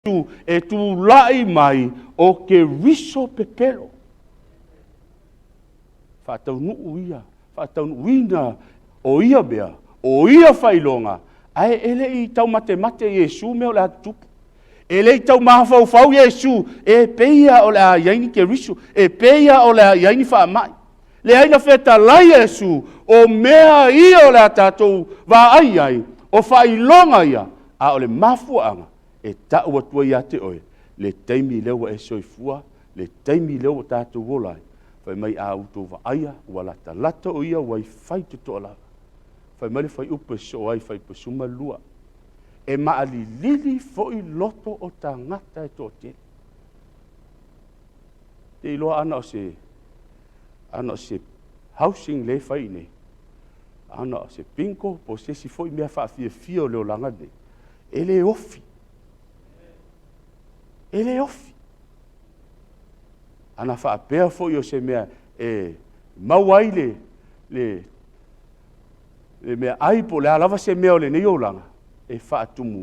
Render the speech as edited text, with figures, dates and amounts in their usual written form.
E tulai mai o Keriso pepelo. Faataunuu ia, faataunuuina o ia mea, o ia faailoga, ae e le i taumatemate Iesu mea o le a tutupu. E le i tau mafaufau Iesu e pei lava o le a i ai ni Keriso, e pei lava o le a i ai ni faamai. Leai na fetalai Iesu, o mea ia o le a tatou vaai i ai, o faailoga ia, a o le mafuaaga e tau atu ai ia te oe, le taimi lea ua e soifua, le taimi lea ua tatou ola ai, fai mai a outou vaaia ua latalata o Ia ua i faitotoa lava. Fai mai le fuaiupu e sosoo ai fuaiupu e 12, e maalilili foi loto o tagata e toatele. Ou te iloa ana o se housing lea e fai i inei, ana o se bingo po o se isi foi mea faafiafia o le olaga lenei, e le ofi, e le ofi. Ana faapea foi o se mea e maua ai le meaai po o le a lava se mea o lenei olaga, e faatumuina.